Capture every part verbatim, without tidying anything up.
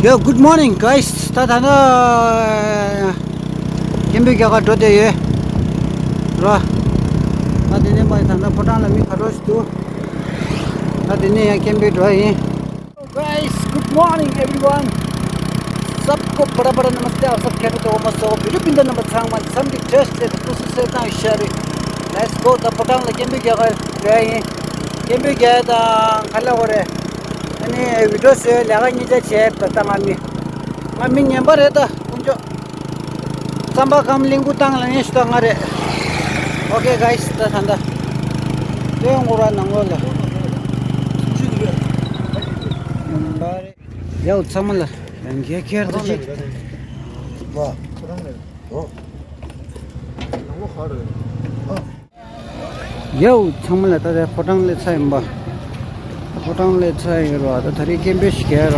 Yo, good morning, guys. ད་ད་ལྟ་མཁན་པོའི་རྒྱ་གར་འགྲོ་བསྡད་ཡོད་ར། ད་དེ་ནས་མར་ད་ལྟ་ཕོ་བྲང་ལ་མི་ག་འགྲོ་ཞིག་འདུག་ད་དེ་ནས་ཡང་མཁན་པོའི་འགྲོ་ཡིན། Guys, good morning, everyone. सबको बड़ा बड़ा नमस्ते। आप सब खैरियत हो, मस्त हो, वीडियो पिंडा नंबर छांग मन सम की टेस्ट ले तो कुछ से ता इशारे। Let's go. ད་ཕོ་བྲང་ལ་མཁན་པོའི་རྒྱ་གར་འགྲོ་ཡིན། མཁན་པོའི་རྒྱ་གར་དང་ག་ལ་གོ་རེད། ཨ་ནི་བི་ཌིའོ་བཟོས་ལས་ཀ་གཉིས་ཆ་བྱས་པ་ད་ང་མི། ང་མི་ངན་པ་རེད་ད་དཀོན་མཆོག་རྩམ་པ་ཁམ་གླིང་བུ་བཏང་ལ་ངས་ཞུ་ད་ང་རེད། Okay, guys, ད་ད་ད། དེ་ཡོང་གོ་ར་ནང་ལོགས་ལ། ཡའོ་ཚང་མ་ལ་ཡང་རྒྱལ་ཁྱེར་དུ་ཅིག་ཡའོ་ཚང་མ་ལ་ད་ལྟ་ཕོ་བྲང་སླེབས་ཚར་ཡིན་པ། ཕོ་བྲང་སླེབས་ཚར་ཡོད་ར། ད་ད་རེས་སྐད་འབོད་ཞིག་རྒྱག་ར།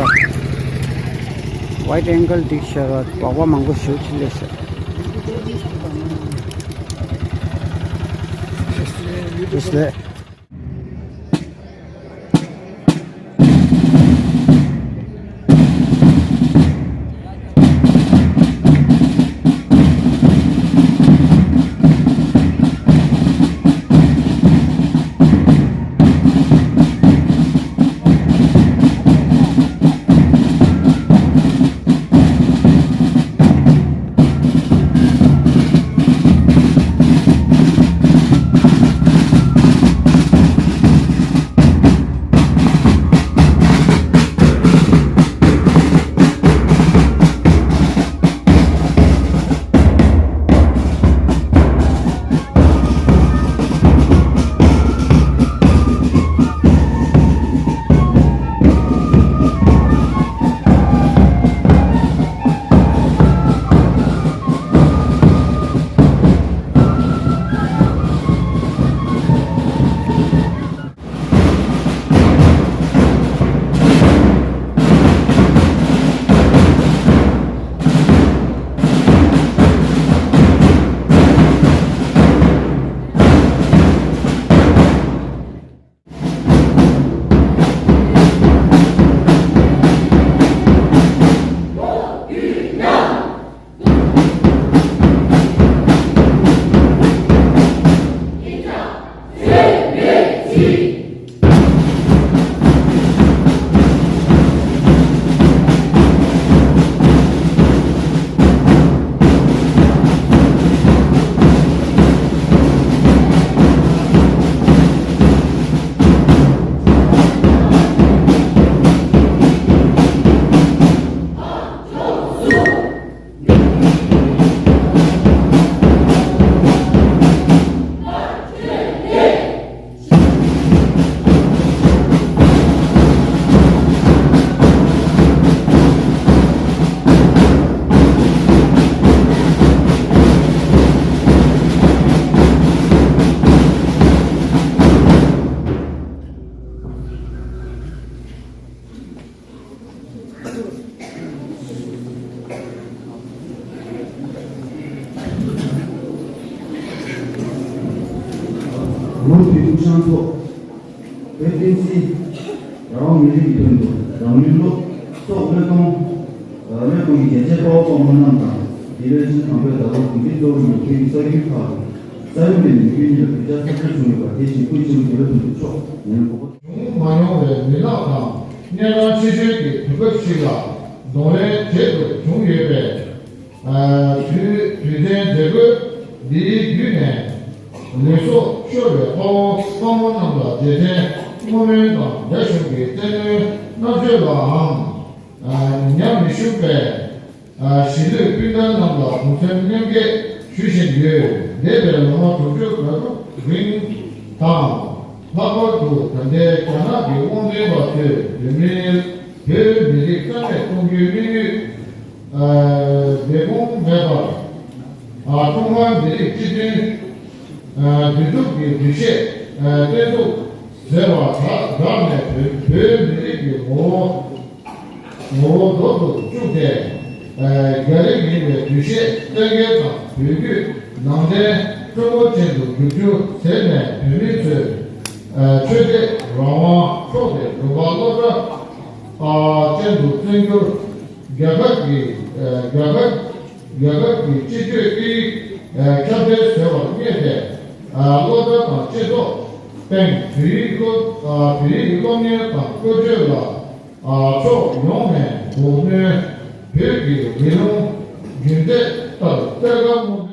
Wide angle སྒྲིག་བྱས་ར། སྦག་སྦག་མང་པོ་ཞེ་པོ་ཅིག་སླེབས་ཤག It's there. ལོ་དུས་དྲུག་ཤང་ཐོག་བོད་བསྟན་སྲིད་རང་དབང་མི་རིགས་ཀྱི་དོན་དུ་རང་ལུས་སློབ་གསོག་བློས་གཏོང་། བློས་གཏོང་གི་རྒྱལ་གཅེས་དཔའ་བོ་དཔའ་མོ་རྣམས་དང་། དེ་ལས་ཕྱིན་དང་པོའི་ཟླ་གྲོགས་དེང་དུས་གཙོ་བོ་ཡིན་པ་བོད་ཀྱི་ས་ཁུལ་ཁག་ཏུ་ས་ཡོམ་དེ་ནི་མི་རྒྱུ་གཉིས་ལ་བེད་སྤྱོད་ཚབས་ཆེ་བྱུང་ཡོད་པ་དེ་བཞིན་སྐུ་ཕྱི་ལོ་བརྒྱད་ལོ་བདུན་ཅུ་ཕྱོགས་ཉེར་དགུ་པ། བྱུང་མ་མྱོང་བའི་མུན་ནག་དང་གཉན་རང་ཆེ་ཤོས་ཀྱི་དུས་སྐབས་ཤིག་ལ་གདོང་ལེན་བྱེད་དགོས་བྱུང་ཡོད་པས། དུས་དུས་ཆེན་མཛད་སྒོ་འདིའི་བརྒྱུད་ནས་ལུས་སྲོག་ཤོར་བའི་དཔའ་བོ་དཔའ་མོ་རྣམས་ལ་རྗེས་དྲན་བསྔོ་སྨོན་དང་རྒྱ་གཞུང་གི་བཙན་གནོན་མནར་གཅོད་ལའང་ཉམས་མི་ཞུགས་པའི་གཞིས་ལུས་སྤུན་ཟླ་རྣམས་ལ་གུས་བརྩི་མཉམ་སྐྱེད་ཞུ་བཞིན་ཡོད། འདས་པའི་ལོ་ངོ་དྲུག་ཅུ་གྱ་དྲུག་རིང་དང་། ལྷག་པར་དུ་ད་ལྟའི་རྒྱ་ནག་གི་དབང་འཛིན་པ་ཚོས་བོད་མིའི་བོད་མི་རིགས་རྩ་མེད་གཏོང་རྒྱུའི་དམིགས་ཡུལ་འབད་འབུངས་མེད་པར། ཀྲུང་ཧྭ་མི་རིགས་སྤྱི་མཐུན་འདུས་གྲུབ་ཀྱི་འདུ་ཤེས་གཏན་འཛུགས་མཛད་པ་དང་སྦྲགས་ནས། བོད་བོད་མི་རིགས་ཀྱི་ངོ་བོ་ངོ་བོ་རྡོག་ཏུ་བཅུག་སྟེ། རྒྱ་རིགས་ཡིན་པའི་འདུ་ཤེས་གཏན་འཁེལ་དང་། བོད་བརྒྱུད་ནང་བསྟན་སྤྲང་པོ་ཅན་དུ་བསྒྱུར་རྒྱུ་ཟེར་ནས། བོད་མི་ཚོས་ཆོས་དད་རང་དབང་འཕྲོག་སྟེ་འབྲུག་པ་སློབ་གྲྭ་ཅན་དུ་བཙན་བསྒྱུར་ རྒྱལ་ཁབ་ཀྱི་རྒྱལ་ཁབ་རྒྱལ་ཁབ་ཀྱི་སྤྱི་སྤྱོད་ཀྱི་ཁྱབ་གདལ་བཟོ་བར་བསྙད་པའི་སློབ་གྲྭ་དང་སྤྱི་ཚོགས་སྟེང་བོད་ཡིག་སློབ་བོད་ཡིག་སློབ་གཉེར་དང་བཀོལ་སྤྱོད་ལ་ཕྱོགས་ཡོངས་ནས་འགོག་གནོན། བོད་ཀྱི་རི་ལུང་རྒྱུན་གཏན་ལྟར་གཏེར་ཁ་སྔོག་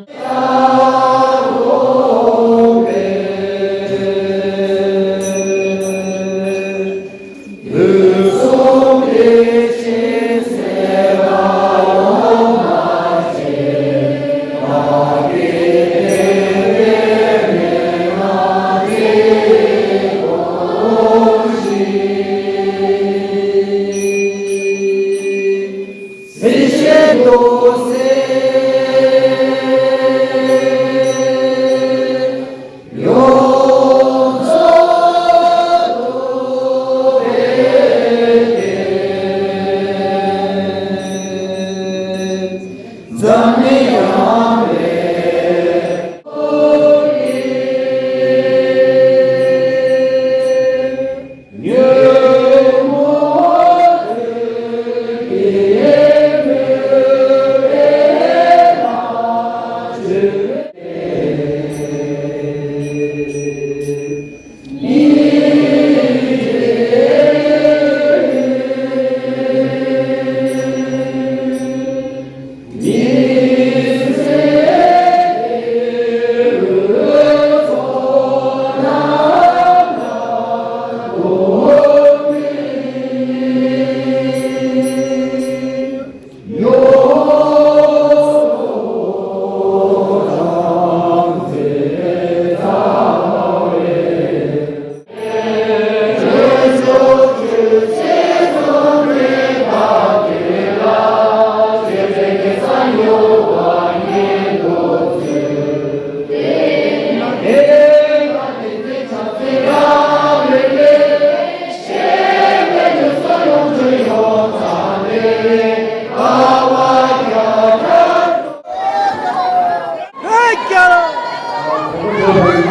འདོན།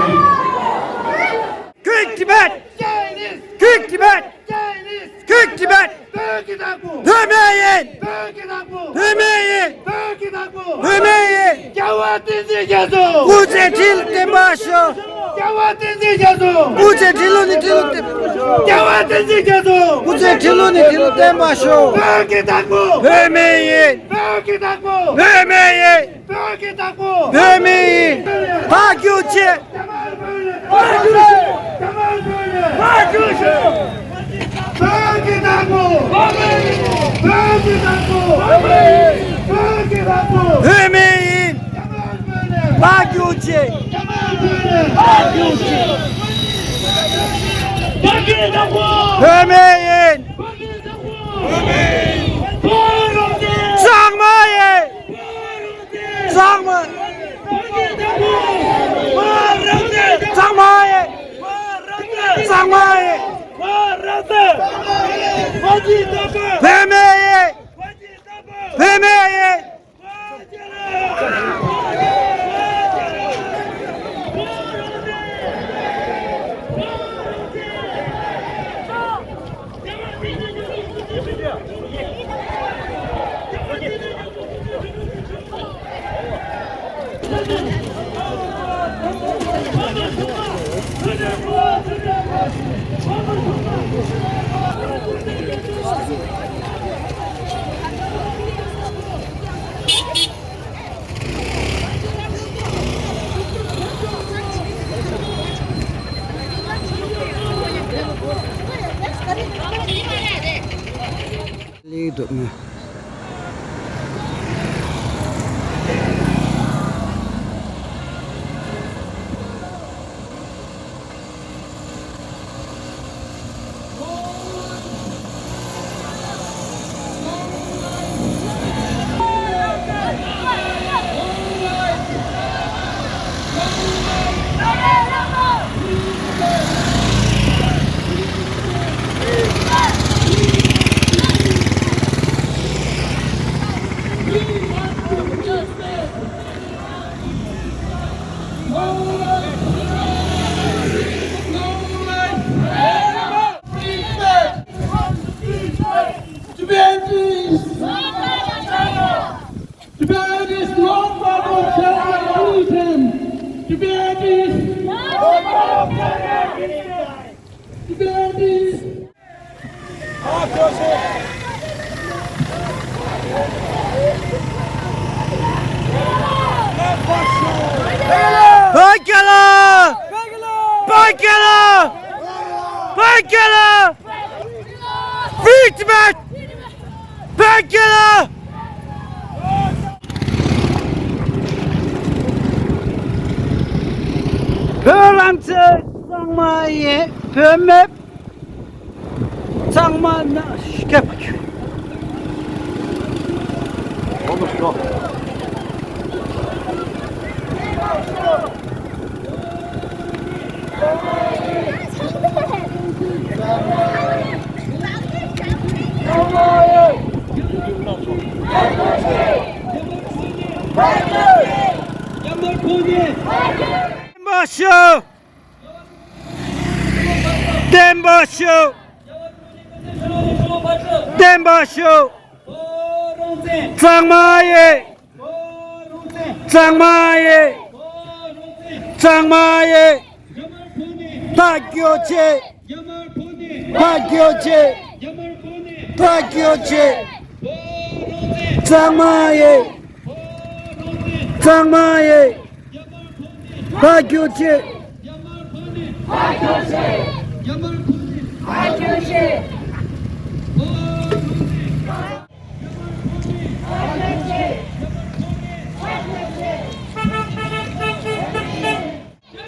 Quit Tibet! Quit Tibet! Quit Tibet! བོད་ཀྱི་བདག་པོ། བོད་མི་ཡིན། བོད་ཀྱི་བདག་པོ། བོད་མི་ཡིན། བོད་ཀྱི་བདག་པོ། བོད་མི་ཡིན། རྒྱལ་བ་བསྟན་འཛིན་རྒྱ་མཚོ། སྐུ་ཚེ་ཁྲི་ལོ་བརྟན་པར་ཤོག་རྒྱལ་བ་བསྟན་འཛིན་རྒྱ་མཚོ། སྐུ་ཚེ་ཁྲི་ལོ་ནས་ཁྲི་ལོ་བརྟན། རྒྱལ་བ་བསྟན་འཛིན་རྒྱ་མཚོ། སྐུ་ཚེ་ཁྲི་ལོ་ནས་ཁྲི་ལོ་བརྟན་པར་ཤོག་བོད་ཀྱི་བདག་པོ། བོད་མི་ཡིན། བོད་ཀྱི་བདག་པོ། བོད་མི་ཡིན། བོད་ཀྱི་བདག་པོ། བོད་མི་ཡིན། བདག་རྒྱུད་ཆེ། བདག་རྒྱུད་ཆེ། བདག་རྒྱུད་ཆེ། བོད་ཀྱི་བདག་པོ། བོད་ཀྱི་བདག་པོ། བོད་མི་ཡིན། བདག་རྒྱུད་ཆེ། བདག་རྒྱུད་ཆེ། བོད་མི་ཡིན། བོད་མི་ཡིན། ཚང་མ་ཡིན། ཚང་མ། ཚང་མ་ཡིན། ཚང་མ་ཡིན། བོད་མི་ཡིན། བོད་མི་ཡིན། ལེགས་འདུག་ངས། Tibetans! Painkiller! Treatment! Painkiller! བོད་རང་བཙན་གཙང་མ་ཡིན། བོད་མི་གཙང་མ་ན་སྐད་པ་ཁྱོད། བསྟན་པ་ཤོག་བསྟན་པ་ཤོག་བསྟན་པ་ཤོག་གཙང་མ་ཡིན། གཙང་མ་ཡིན། གཙང་མ་ཡིན། ཐག་གཅོད་བྱེད། ཐག་གཅོད་བྱེད། ཐག་གཅོད་བྱེད། གཙང་མ་ཡིན། གཙང་མ་ཡིན། ཕར་རྒྱུགས་ཤིག་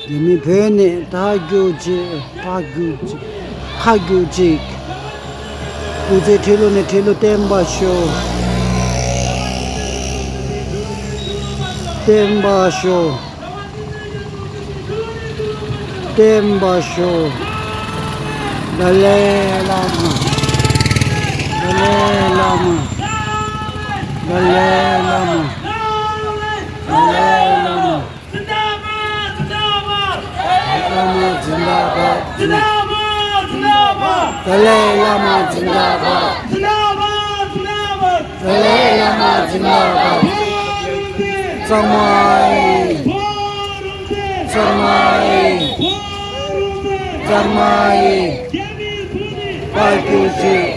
རྒྱ་མི་བོད་ནས་ཕར་རྒྱུགས་ཤིག་ཕར་རྒྱུགས་ཤིག་ཕར་རྒྱུགས་ཤིག་སྐུ་ཚེ་ཁྲི་ལོ་ནས་ཁྲི་ལོ་བརྟན་པར་ཤོག་བརྟན་པར་ཤོག་བརྟན་པར་ཤོག་ཏཱ་ལའི་བླ་མ། ཏཱ་ལའི་བླ་མ། ཏཱ་ལའི་བླ་མ། ཏཱ་ལའི་བླ་མ། བླ་མ་ཛིན་དཱ་བཱད། ཛིན་དཱ་བཱད། ཛིན་དཱ་བཱད། ཏཱ་ལའི་བླ་མ་ཛིན་དཱ་བཱད། ཛིན་དཱ་བཱད། ཛིན་དཱ་བཱད། ཏཱ་ལའི་བླ་མ་ཛིན་དཱ་བཱད། གཙང་མ་ཡིན། གཙང་མ་ཡིན། གཙང་མ་ཡིན། ཕར་རྒྱུགས་ཤིག་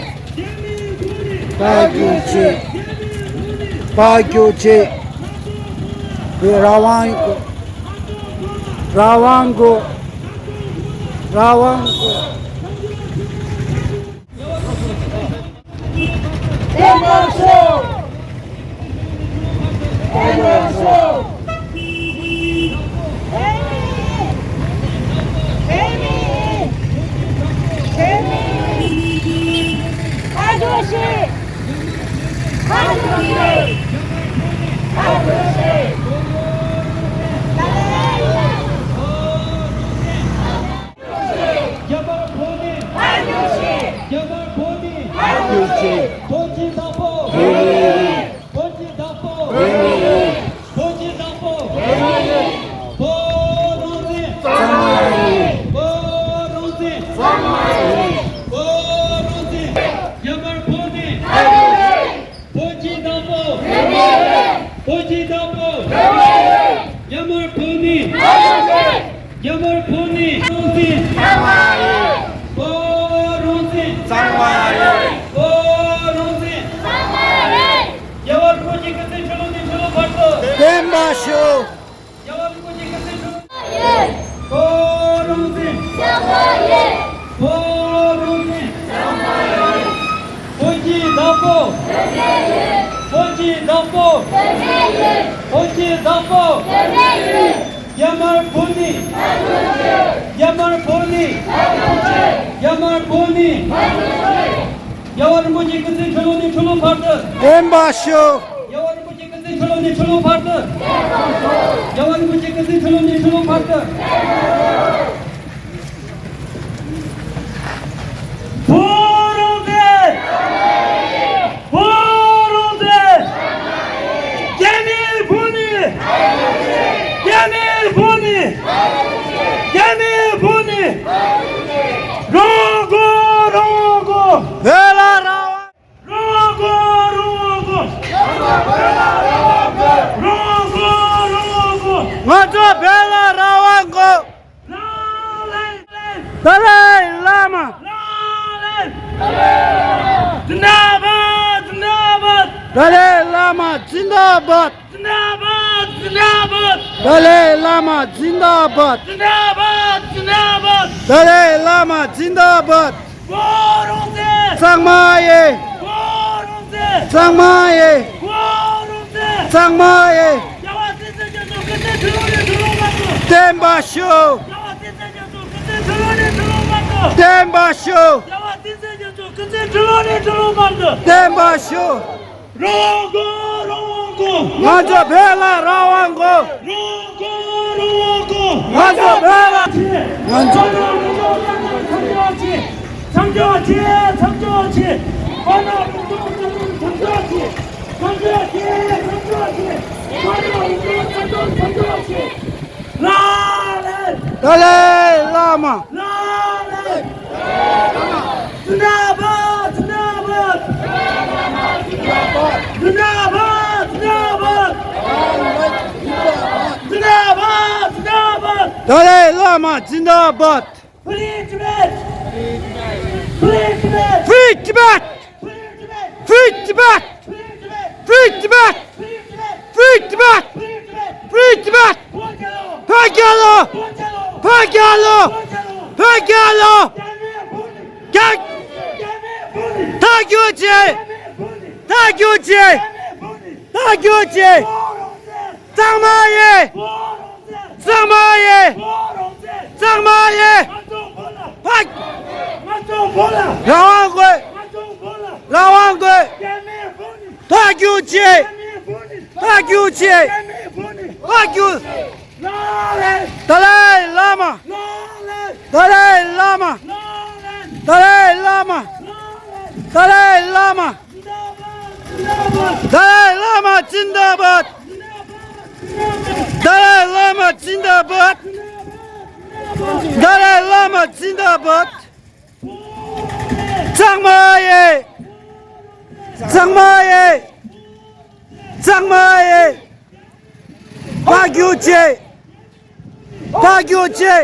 ཕར་རྒྱུགས་ཤིག་ཕར་རྒྱུགས་ཤིག་རང་དབང་དགོས། རང་དབང་དགོས། རང་དབང་དགོས། བསྟན་པ་སྲུང་། བསྟན་པ་སྲུང་། ཕར་རྒྱུགས་ཤིག་ཕར་རྒྱུགས་ཤིག་ཕར་རྒྱུགས་ཤིག་རྒྱ་དམར་བོད་ནས། རྒྱ་དམར་བོད་ནས། བོད་ཀྱི་བདག་པོ། བོད་ཀྱི་བདག་པོ། བོད་ཀྱི་བདག་པོ། བོད་རང་བཙན། བོད་རང་བཙན། བོད་རང་བཙན། རྒྱ་དམར་བོད་ནས། བོད་ཀྱི་བདག་པོ། བོད་ཀྱི་བདག་པོ། རྒྱ་དམར་བོད་ནས། རྒྱ་དམར་བོད་ནས། རང་བཙན། བོད་རང་བཙན། བོད་རང་བཙན། རྒྱལ་བ་རིན་པོ་ཆེ་སྐུ་ཚེ་ཁྲི་ལོ་ནས་ཁྲི་ལོ་བར་དུ། བརྟན་པར་ཤོག་རྒྱལ་བ་རིན་པོ་ཆེ་སྐུ་ཚེ་ཁྲི་ལོ་ནས་ཁྲི་ལོ་བར་དུ། བོད་རང་བཙན། བོད་རང་བཙན། བོད་ཀྱི་བདག་པོ། བོད་ཀྱི་བདག་པོ། བོད་ཀྱི་བདག་པོ། རྒྱ་དམར་བོད་ནས། རྒྱ་དམར་བོད་ནས། རྒྱ་དམར་བོད་ནས། རྒྱལ་བ་རིན་པོ་ཆེ་སྐུ་ཚེ་ཁྲི་ལོ་ནས་ཁྲི་ལོ་བར་དུ། བརྟན་པར་ཤོག་རྒྱལ་བ་རིན་པོ་ཆེ་སྐུ་ཚེ་ཁྲི་ལོ་ནས་ཁྲི་ལོ་བར་དུ། རྒྱལ་བ་རིན་པོ་ཆེ་སྐུ་ཚེ་ཁྲི་ལོ་ནས་ཁྲི་ལོ་བར་དུ། བོད་རང་བཙན། བོད་རང་བཙན། རྒྱ་མི་བོད་ནས། རྒྱ་མི་བོད་ནས། རྒྱ་མི་བོད་ནས། རང་དགོས། རང་དགོས། བོད་ལ་རང་དབང་། རང་དགོས། རང་དགོས། རང་དགོས། རང་དགོས། རང་དགོས། རང་དགོས། ང་ཚོ་བོད་ལ་རང་དབང་དགོས། ཏཱ་ལའི་བླ་མ། ཏཱ་ལའི་བླ་མ། ཛིན་དཱ་བཱད། ཛིན་དཱ་བཱད། ཏཱ་ལའི་བླ་མ་ཛིན་དཱ་བཱད། ཛིན་དཱ་བཱད། ཛིན་དཱ་བཱད། ཏཱ་ལའི་བླ་མ་ཛིན་དཱ་བཱད། ཛིན་དཱ་བཱད། ཛིན་དཱ་བཱད། ཏཱ་ལའི་བླ་མ་ཛིན་དཱ་བཱད། གུ་རུ་རོང་ཚེ། གཙང་མ་ཡེ། གུ་རུ་རོང་ཚེ། གཙང་མ་ཡེ། གུ་རུ་རོང་ཚེ། གཙང་མ་ཡེ། རྒྱལ་བ་བསྟན་འཛིན་རྒྱ་མཚོ་སྐུ་ཚེ་ཁྲི་ལོ་ནས་ཁྲི་ལོ་བར་དུ། བརྟན་པར་ཤོག། རྒྱལ་བ་བསྟན་འཛིན་རྒྱ་མཚོ་སྐུ་ཚེ་ཁྲི་ལོ་ནས་ཁྲི་ལོ་བར་དུ། བརྟན་པར་ཤོག། རྒྱལ་བ་བསྟན་འཛིན་རྒྱ་མཚོ་སྐུ་ཚེ་ཁྲི་ལོ་ནས་ཁྲི་ལོ་བར་དུ། བརྟན་པར་ཤོག། རང་དབང་དགོས། རང་དབང་དགོས། ང་ཚོ་བོད་ལ་རང་དབང་དགོས། རང་དབང་དགོས། རང་དབང་དགོས། ང་ཚོ་བོད་ལ། ང་ཚོ། མཚམས་འཇོག་བྱེད། མཚམས་འཇོག་བྱེད། མཚམས་འཇོག་བྱེད། མཚམས་འཇོག་བྱེད། མཚམས་འཇོག་བྱེད། མཚམས་འཇོག་བྱེད། མཚམས་འཇོག་བྱེད། ལག་ལེན། ཏཱ་ལའི་བླ་མ། ལག་ལེན། ཛིན་དཱ་བཱད། ཛིན་དཱ་བཱད། ཛིན་དཱ་བཱད། ཛིན་དཱ་བཱད། ཛིན་དཱ་བཱད། ཏཱ་ལའི་བླ་མ་ཛིན་དཱ་བཱད། Free Tibet! Free Tibet! Free Tibet! Free Tibet! Free Tibet! Free Tibet! Free Tibet! Free Tibet! བོད་རྒྱལ་ལོ། བོད་རྒྱལ་ལོ། བོད་རྒྱལ་ལོ། བོད་རྒྱལ་ལོ། རྒྱལ་མེད་བོད་ནི། རྒྱལ། རྒྱལ་མེད་བོད་ནི། ཐག་གཅོད་བྱེད། རྒྱལ་མེད་བོད་ནི། ཐག་གཅོད་བྱེད། རྒྱལ་མེད་བོད་ནི། ཐག་གཅོད་བྱེད། གཙང་མ་ཡེ། གཙང་མ་ཡེ། གཙང་མ་ཡེ། ཕ། རང་དབང་དགོས། རང་དབང་དགོས། ཐག་གཅོད་བྱེད། ཐག་གཅོད་བྱེད། ཐག་གཅོད། ཏཱ་ལའི་བླ་མ། ཏཱ་ལའི་བླ་མ། ཏཱ་ལའི་བླ་མ། ཏཱ་ལའི་བླ་མ། ཏཱ་ལའི་བླ་མ་ཛིན་དཱ་བཱད། ཏཱ་ལའི་བླ་མ་ཛིན་དཱ་བཱད། ཏཱ་ལའི་བླ་མ་ཛིན་དཱ་བཱད། གཙང་མ་ཡེ། གཙང་མ་ཡེ། གཙང་མ་ཡེ། ཕ་རྒྱུད་ཆེ། ཕ་རྒྱུད་ཆེ།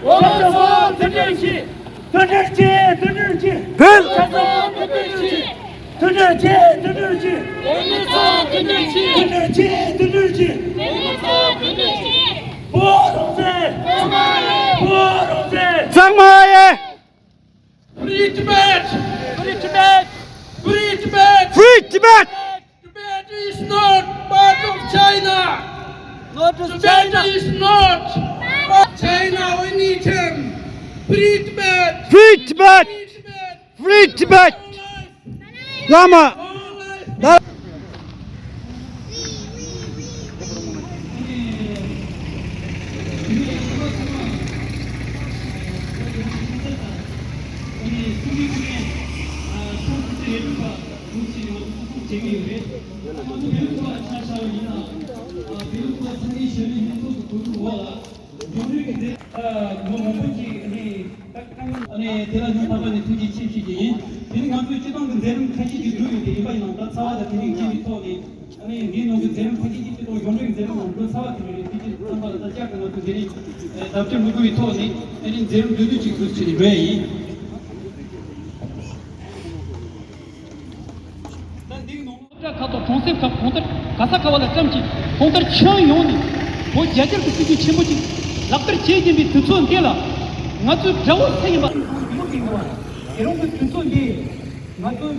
བོད་ལ་མཐུན་སྒྲིལ་བྱེད། མཐུན་སྒྲིལ་བྱེད། མཐུན་སྒྲིལ་བྱེད། བོད། བོད་ལ་མཐུན་སྒྲིལ་བྱེད། མཐུན་སྒྲིལ་བྱེད། མཐུན་སྒྲིལ་བྱེད། བོད་མི་ཚོ་མཐུན་སྒྲིལ་བྱེད། མཐུན་སྒྲིལ་བྱེད། མཐུན་སྒྲིལ་བྱེད། བོད་མི་ཚོ་མཐུན་སྒྲིལ་བྱེད། བོད་རོགས་རེད། བོད་རོགས་རེད། གཙང་མ་ཡེ། Free Tibet! Free Tibet! Free Tibet! Free Tibet! Tibet is not part of China! Not of Tibet China! Is not part of China anytime! Free Tibet! Free Tibet! Free Tibet! Free Tibet! བླ་མ། ད། ལོ་མང་པོ་ཅིག་ནས་ད་ཨ་ནི་དེ་ལ་ཉུང་མཐའ་མ་ནས་ཐུགས་རྗེ་ཆེ་ཞུ་རྒྱུ་ཡིན། དེ་ནི་ང་ཚོའི་སྤྱི་བཏང་གི་མཛད་རིམ་ཁ་ཤས་ཅིག་བསྡུས་ཡོད་དེ། ཡིན་པ་ཡིན་ནའང་ད་ཚ་བ་དང་དེ་རིགས་ཅིག་གི་ཐོག་ནས་ཨ་ནི་འདིའི་ནང་གི་མཛད་རིམ་ཁ་ཤས་ཅིག་སྤྱི་ཐོག་ཡོངས་གྲགས་ཀྱི་མཛད་རིམ་ནང་འགྲོ་ཚར་བ་དེ་རེད། དེ་ཅིག་བསམ་པ་ལ་ད་བསྐྱར་དུ་ང་ཚོ་མཛད་རིམ་ལྡབ་བརྒྱ་མི་དགོས་པའི་ཐོག་ནས་ཨ་ནི་མཛད་རིམ་བསྡུས་བསྡུས་ཅིག་འདུག་ཅེས་འགྲོ་ཡ་ཡིན། ད་འདིའི་ནང་། སློབ་གྲྭ་ཁག་དང་གྲོང་གསེབ་ཁག་གང་ལྟར་ག་ས་ག་བ་ལ་ཙམ་གྱིས་གང་ལྟར་ཁྱོན་ཡོངས་ནས་བོད་རྒྱ་གར་གྱི་སྲིད་ཇུས་ཆེན་པོ་ཅིག་ལག་བསྟར་བྱེད་བཞིན་པའི་དུས་ཚོད་འདི་ལ་ང་ཚོའི་དགྲ་བོ་སུ་ཡིན་པ། དེ་རིང་གི་དུས་ཚོད་འདི་དེ་རིང་གི་དུས་ཚོད་འདི་ང་ཚོའི་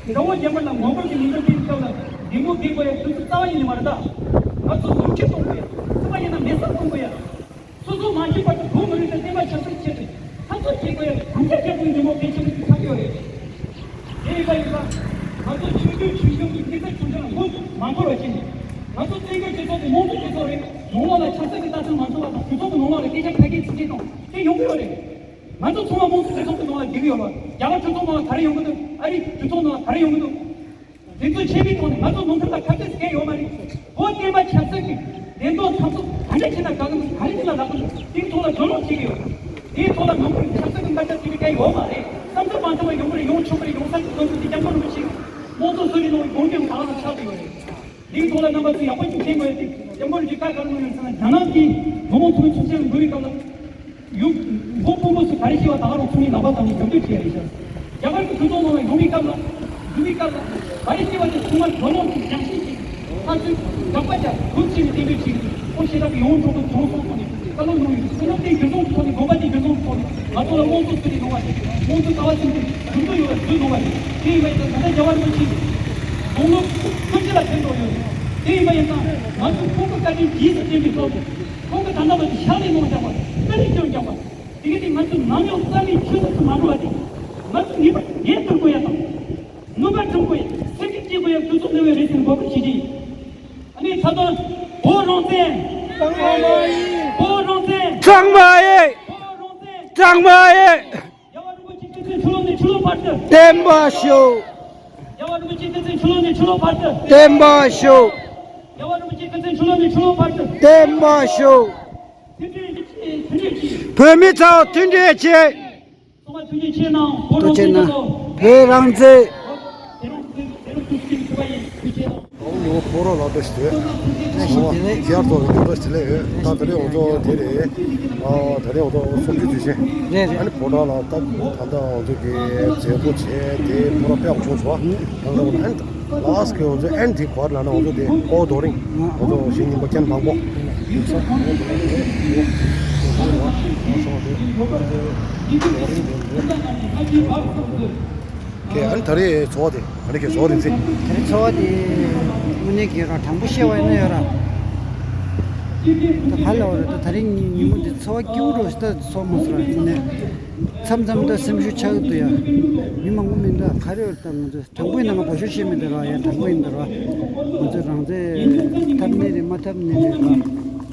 དགྲ་བོ་རྒྱ་དམར་ལ་མགོན་པོ་གི་ལུང་པར་ཕེབས་སྐབས་ལ་བདེ་མོ་བསྡད་དགོས་ཡ་དུས་ཚོད་རྩ་བ་ཉིད་ནས་མ་རེད་ད། ང་ཚོ་ཟུར་ཁྲིད་གཏོང་དགོས་ཡ། སུ་པ་ཡིན་ན་མེ་སྲེག་གཏོང་དགོས་ཡ། སོ་སོ་མ་ཤེས་པར་དུ་བོད་མི་རིགས་དང་བསྟན་པ་ཆབ་སྲིད་ཆེད་དུ་འཐབ་རྩོད་བྱེད་དགོས་ཡ་དམ་བཅའ་རྒྱག་དགོས་ཡ་འདི་མོ་གལ་ཆེན་པོ་ཞིག་ཆགས་ཡོད་རེད། དེ་ཡིན་པ་ཡིན་ན་ང་ཚོ་ཆོས་བརྒྱུད་ཆོས་གཞུང་གི་སྐད་ཆ་ཆུང་ཆུང་ལ་མགོ་མ་འཁོར་བ་བྱས་ནས། ང་ཚོ་བཙན་རྒོལ་སྤྱི་ཚོགས་དེ་དམངས་གཙོ་སྤྱི་ཚོགས་རེད། ནང་ལོགས་ལ་ཆབ་སྲིད་ཀྱི་ལྟ་ཚུལ་མ་འཚོལ་བ་དང་གྲོས་ཚོགས་ཀྱི་ནང་ལོགས་ལ་སྐད་ཆ་ཁ་སྐད་ཚིག་སྐད་གཏོང་དེ་ཡོང་གི་ཡོད་རེད། ང་ཚོ་ཚང་མ་དམངས་གཙོ་སྤྱི་ཚོགས་ཀྱི་ནང་ལ་འགྱུར་གྱི་ཡོད་རེད། རྒྱ་གར་གྲོས་ཚོགས་ནང་ལ་ག་རེ་ཡོང་གི་འདུག་ཨ་རིའི་གྲོས་ཚོགས་ནང་ལ་ག་རེ་ཡོང་གི་འདུག་དེ་ཚོ་ཆད་པའི་ཐོག་ནས་ང་ཚོ་ནང་ཁུལ་ལ་ཁ་གཏད་གལ་ཡོད་མ་རེད། བོད་བསྟན་པ་ཆབ་སྲིད་ཀྱི་བདེན་དོན་འཐབ་རྩོད་ག་འདྲ་བྱས་ན་དགའ་གི་འདུག་ག་རེ་བྱས་ན་ལག་པ་འདུག་དེའི་ཐོག་ལ་རྒྱུས་ལོན་བྱེད་ཀྱི་ཡོད། དེའི་ཐོག་ལ་ནང་ཁུལ་ཆབ་སྲིད་ཀྱི་འགལ་ཟླ་ཟེར་བའི་གང་ཡོད་མ་རེད། བསམ་ཚུལ་མ་མཐུན་པ་ཡོང་གི་རེད། ཡོང་ཆོག་གི་རེད། ཡོང་ས་ཀྱི་དོན་དུ་དེ་སྐྱབས་མགོན་རིན་པོ་ཆེ་དམངས་གཙོ་བཟོ་བའི་ནང་གི་དགོངས་དོན་ད་ལོ་ཆགས་ཀྱི་ཡོད་རེད། དེའི་ཐོག་ལ་རྣམ་པ་ཚོས་ཡག་པོ་ཞིག་མཁྱེན་དགོས་ཏེ། སྐྱབས་མགོན་རིན་པོ་ཆེས་བཀའ་ག་རེ་གནང་ཡོད་ཟེར་ན། རྒྱ་ནག་གིས་མི་དམངས་ཐོག་ཚོགས་ཆེན་ལ་འགྲོ་བའི་སྐབས་ལ། ཡུ། ཧོ་སྤོ་བོ་སུ་ག་རེ་བྱས་པ་ད་ག་རང་ཚོགས་མི་རྣམ་པ་ཚང་མས་རྒྱབ་སྐྱོར་བྱས་རེད་ཤག་རྒྱ་གར་གྱི་གྲོས་ཚོགས་ནང་ལ་ཡོང་བའི་སྐབས་ལ། འཛུལ་བའི་སྐབས་ལ། ག་རེ་བྱས་པ་དེ་ཚང་མ་རྒྱུས་ལོན་དང་རྒྱང་ཤེས་ཀྱིས་ཕར་ཚུར་དགག་པ་རྒྱག་གུས་བརྩི་ནས་གཏན་འབེབས་བྱས་ཀྱི་འདུག་ཁོ་ཞེ་དྲག་གི་ཡོང་འགྲོ་གི་གྲོང་སོང་ཐོག་ནས། བཀའ་སློབ་གནང་ཡོད། བཀའ་སློབ་དེ་གཞིར་བཟུང་གི་ཐོག་ནས་དགོངས་པ་དེ་གཞིར་བཟུང་གི་ཐོག་ནས་ང་ཚོ་ལ་དམངས་གཙོ་ཚུལ་དེ་གནང་བ་དེ་དམངས་གཙོ་ལྟ་བ་ཚུལ་དེ་གཞིར་བཟུང་ཡོད་པ་གཞིར་གནང་བ་དེ་དེ་ཡིན་པ་ཡིན་ཙང་ད་ལྟ་རྒྱལ་བ་རིན་པོ་ཆེ་དགུང་ལོ་དགུ་བཅུ་ལ་ཕེབས་འགྲོ་ཡོད། དེ་ཡིན་པ་ཡིན་ཙང་ང་ཚོ་ཁོང་གི་བཀའ་དྲིན་རྗེས་སུ་དྲན་པའི་ཐོག་ནས་ཁོང་གི་ད་ལྟ་བར་དུ་ཕྱག་ལས་གནང་བཞག་པ་བཀའ་དྲིན་སྐྱོན་བཞག་པ་དེ་ག་དེ་ང་ཚོ་ནམ་ཡང་རྩ་མེད་ཆུད་ཟོས་སུ་མ་འགྲོ་བ་དེ་ང་ཚོ་ངེས་པར་ངེས་དུ་དགོས་ཡ་དང་། ནུས་པ་ཐོན་དགོས། སེམས་ཤུགས་སྐྱེད་དགོས་ཡ་དུས་ཚོད་ནུས་པའི་རེ་ཞིག་འབོད་སྐུལ་བྱེད་ཀྱི་ཡིན། ཨ་ནི་ད་ལྟ་བོད་རང་བཙན། བོད་རང་བཙན། གཙང་མ་ཡིན། བོད་རང་བཙན། གཙང་མ་ཡིན། རྒྱལ་བ་རིན་པོ་ཆེ་སྐུ་ཚེ་ཆུ་ལོག་ནས་ཆུ་ལོག་བར་དུ། བརྟན་པར་ཤོག་རྒྱལ་བ་རིན་པོ་ཆེ་སྐུ་ཚེ་ཆུ་ལོག་ནས་ཆུ་ལོག་བར་དུ། བརྟན་པར་ཤོག་རྒྱལ་བ་རིན་པོ་ཆེ་སྐུ་ཚེ་ཆུ་ལོག་ནས་ཆུ་ལོག་བར་དུ། བརྟན་པར་ཤོག་མཐུན་སྒྲིལ་བྱེད། མཐུན་སྒྲིལ་བྱེད། བོད་མི་ཚོ་མཐུན་སྒྲིལ་བྱེད། ཚང་མ་མཐུན་སྒྲིལ་བྱེད་གནང་། བོད་རང་བཙན་ཆེད་གནང་། བོད་རང་བཙན། ཨའུ་ཉོ་ཕོ་རོ་ལ་བེ་སི་ཏེ། ཨོ་ཞིག་དེ་ལས། ཁྱེར་ཐོག་གི་བེ་སི་ལས། ད་དེ་རིང་འོ་ཚོ་དེ་རེད། ཨ་དེ་རིང་འོ་ཚོ་སུམ་ཅུ་དུས་ཆེན། རེད་རེད། ཨ་ནི་ཕོ་བྲང་ལ་ད་ད་ལྟ་འོ་ཚོ་གི་མཛད་སྒོ་བྱས་དེ་ཕོ་རོ་དཔེ་ཡག་བྱུང་སོང་། ཡང་ད་ཨ་ནི་ལ་སི་ཀི་འོ་ཚོ་ཨན་དེ་གོ་ལ་ན་འོ་ཚོ་དེ་ཨོ་རྡོ་རིང་འོ་ཚོ་ཞིག་ཉིན་པ་རྐྱེན་མང་པོ། ཁྱེད་ཨ་ནི་ད་རེས་ཚོགས་དེ་ཨ་ནི་ཁྱེད་ཚོགས་རིང་ཚེ། ད་རེས་ཚོགས་དེ་དངོས་གནས་ཀྱི་ར་དྲང་པོ་བཤད་པ་ཡིན་ན་ཡོད་ར། ད་ག་ལ་བ་རེད། ད་ད་རེས་ཉིན་ཉིན་མོ་དེ་ཚོགས་སྐྱིད་པོ་རོ་ཞིག་ད་ཚོགས་མ་སོང་ར་ནས། མཚམས་མཚམས་ད་སེམས་ཤུགས་ཆག་གི་འདུག་ཡ། མི་མང་པོ་མི་འདུག་ག་རེ་ཡོད་ད་ང་ཚོ། དྲང་པོ་ཡིན་ན་ང་བ་ཤོ་ཤེས་མི་འདུག་ར་ཡ། དྲང་པོ་ཡིན་འདུག་ར། ང་ཚོ་རང་བཙན་ཐོབ་ནི་རེད་མ་ཐོབ་ནི་རེད་ར།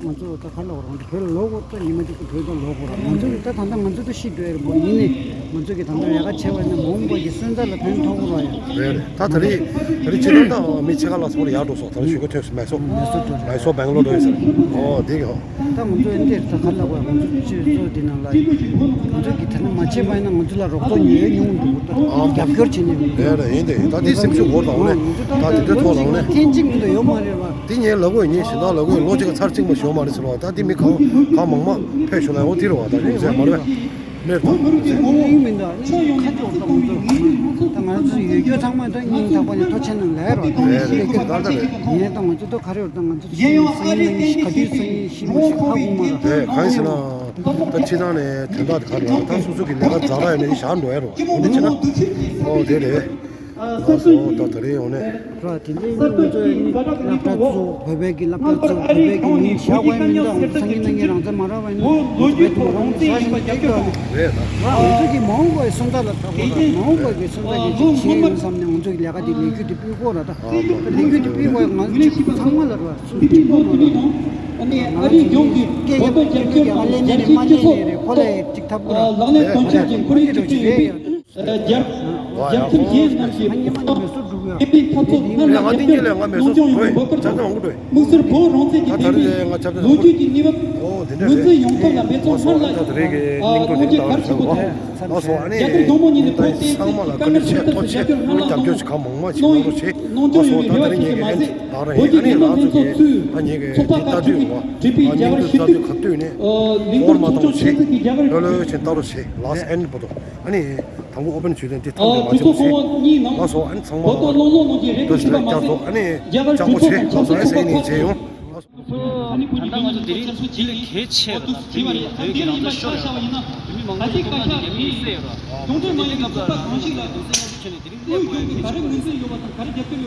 ང་ཚོ་ད་ག་ལ་བ་རང་བོད་ལ་ལོག་དགོས་ད་ཉི་མ་གཅིག་ཏུ་བོད་ལ་ལོག་དགོས་ར། ང་ཚོ་གི་ད་ད་ལྟ་ང་ཚོ་ད་ཤི་འགྲོ་ཡ་རེད་པ། ཡིན་ནི་ང་ཚོ་གི་ད་ལྟ་ལས་ཀ་བྱས་པ་ཡིན་ན་མ་འོངས་པ་གི་སོན་རྩ་ལ་ཕན་ཐོགས་དགོས་ར་ཡ། རེད་རེད། ད་ད་རེས་ད་རེས་ཕྱི་ནང་ད་མི་ཕྱེད་ཀ་ལ་སོང་ཡག་འགྲོ་སོང་། ད་རེས་གཞུག་གུ་ཐོན་སོང་། མེ་སོ་མེ་སོ་འགྲོ། མེ་སོ་སྦེང་ལོར་འགྲོ་ཡོད་ཟེར། ཨོ་དེ་གི་ཧོ། ད་ང་ཚོ་ཨེ་འདྲས་ད་ག་ལ་བ་ང་ཚོ་སྤྱི་ཚོགས་འདི་ནང་ལ་ང་ཚོ་གི་ད་ནི་མ་བྱས་པ་ཡིན་ན་ང་ཚོ་ལ་རོགས་ཚོགས་ཉོས་ཉུང་འདུག་ད་རྒྱབ་སྐྱོར་བྱེད་ནས་ཡོད། རེད་རེད། ཡིན་དེ་ད་དེ་སེམས་ཤུགས་འོར་དང་ནས་ད་དེ་འདྲའི་ཐོག་ལ་ནས་ཐེངས་གཅིག་མི་འདུག་ཡོད་མ་རེད་བ། དེ་ངས་ལབ་དགོས་ཡིན། གཞན་དག་ལབ་དགོས་ཡིན། ལོ་གཅིག་ག་ཚར་གཅིག་མ་ཞོ་མ་རེད་ཟེར་བ། ད་དེ་མི་གང་གང་མང་མང་ཕེབས་ཞུ་ལ་འོ་དེ་རེད་བ། ད་རིང་ཟེར་མ་རེད་བ། མེར་དང་། ཡིན་མི་འདུག་ཁ་ཅོག་ད་ང་ཚོ་ད་ང་ཚོ་ཡོད་རྒྱུ་ཚང་མ་ད་སྙིང་ཐག་པ་ནས་ཐུགས་རྗེ་གནང་ལས་རོགས་ད་རེད་རེད། ད་ད་རེད། ངས་ད་ང་ཚོ་ད་ག་རེ་ཡོད་ད་ང་ཚོ་ད་ཤི་ཡོང་སང་ཉིན་ག་དུས་སང་ཉིན་ཤི་མ་ཤི་ཧ་གོ་མ་ར། རེད། གང་ཡིན་ཟེར་ན་ད་ཕྱི་ནང་ནས་དོན་དག་དེ་ག་རེ་ལ་ད་སོ་སོ་གི་ལས་ཀ་ཛ་དྲག་ཡིན་ན་ཡིན་བཞག་འགྲོ་ཡ་རོགས་འདི་ཕྱི་ན། ཨོ་དེ་རེད། ལགས་སོ། ད་ད་རེས་ཡོང་ནས། ར་དེ་འདྲའི་མི་ང་ཚོས་ནི་སློབ་གྲྭ་བཙུགས། བོད་པའི་གི་སློབ་གྲྭ་བཙུགས། བོད་པའི་གི་མིང་བཞག་དགོས་མིན་ད་ང་ཚོ་སང་ཉིན་གནངས་ཉིན་རང་བཙན་མ་རག་པ་ཡིན་ན་ང་ཚོ་བོད་དུ་མ་རང་ས་ཞིག་ལ་སྐྱེ་དགོས་རེད་ད། ར་ང་ཚོ་གི་མ་འོངས་པའི་སོན་རྩ་ལ་ཐག་གོ་ར། མ་འོངས་པ་གི་སོན་རྩ་གི་ཅིག་བྱས་ཡིན་བསམ་ནས་ང་ཚོ་གི་ལས་ཀ་དེ་ལས་འགུལ་དེ་སྤེལ་དགོས་ར་ད། ལས་འགུལ་དེ་སྤེལ་དགོས་ང་ཚོ་གཅིག་པུ་ཚང་མ་ལ་ར་སུ་གཅིག་པུ་མ་ར། ང་ཚོ་གི་སྐད་ཆ་སྐད་ཆ་ཡག་ག་ལེན་ནི་རེད་མ་ལེན་ནི་རེད་ཁོ་ལ་ཡ་གཅིག་ཐབས་དགོས་ར། ལག་ལེན་བསྟར་འཆར་གྱི་ཁོར་ཡུག་ཅིག་རེད་ཡ། རྒྱལ་རྒྱལ་ཁབ་རྗེས་གནང་གི་ཁེ་ཕན་འཐབ་རྩོད་སྔར་ལས་ལྷག་པའི་ནང་སྦྱོང་ཡོང་བའི་འབབ་འཕར་བྱུང་བ། དམིགས་བསལ་བོད་རང་བཙན་གྱི་ལྡན་པའི་ལོ་རྒྱུས་ཀྱི་གནས་བབ་ངོས་འཛིན་ཡོང་ཐབས་ལ་འབད་བརྩོན་སྔར་ལྷག་གནང་རྒྱུ་གལ་ཆེན་པོ་དང་། རྒྱ་གར་ཐོན་མི་ཉིད་ནས་བོད་དེ་ཚང་མ་ལ་བཀའ་དྲིན་ཆེ་ཐུགས་རྗེ་ཆེ། རྒྱབ་སྐྱོར་གང་མང་མང་ཞིག་གནང་རོགས་བྱེད། ལགས་སོ། ད་དེ་རིང་ངེད་ཀྱི་ཨེན་ད་ར་ཡིན། ཨ་ནི་ང་ཚོ་གི་ད་ངེད་ཀྱི་དེ་ལྟ་དུས་བ་ཨ་སྙིང་དུ་ལྟ་དུས་ག་དུས་ནས་ཧོར་མ་གཏོང་བྱེད། ལོ་ལོ་ཆེན་ལྟ་རོགས་བྱེད། ལགས་ཨེན་བོ་དོ། ཨ་ནི་དང་པོ་ཨོ་པན་ཞུས་ཏེ་འདི་ཐམས་ཅད་མ་བྱེད་པ་བྱེད། ལགས་སོ། ཨ་ནི་ཚང་མ་ལ་བཀྲ་ཤིས་བདེ་ལེགས་བསྐྱར་དུ། ཨ་ནི་ལྕགས་པོ་བྱེད། ལགས་སོ། ཨེ་སེ་ནི་བྱེད་ཡོང་། ད་ལྟ་ང་ཚོ་དེ་རིང་འདི་ལས་གལ་ཆེ་བ་དང་བོད་ཀྱི་བོད་ཀྱི་རང་བཙན་ཤོར་ཡོད་ར། བོད་མི་མང་པོ་ཞིག་ཐོག་མ་ནས་ངས་མིག་གསལ་ཡོད་ར། དེ་འདི་སྐབས་ལ་ང་ཚོ་ཁྱོན་ནས་དེ་རིང་སླེབས་དགོས་ཡ་ཁྱོན་ནས་དེ་རིང་སླེབས་དགོས་ཡ་ཁྱོན་ནས་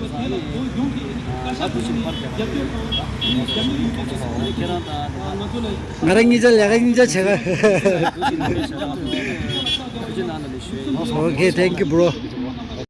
ང་ཚོ་ལ་ང་རང་གཉིས་ཆ་ལས་ཀ་གཉིས་ཆ་བྱེད་ག་ར་ཡིན་ན་ཡིན་ཁྱེད་རང་དང་ང་ཚོ་ལ། ང་རང་གཉིས་ཆ་ལས་ཀ་གཉིས་ཆ་བྱེད་ག། Okay, thank you, bro.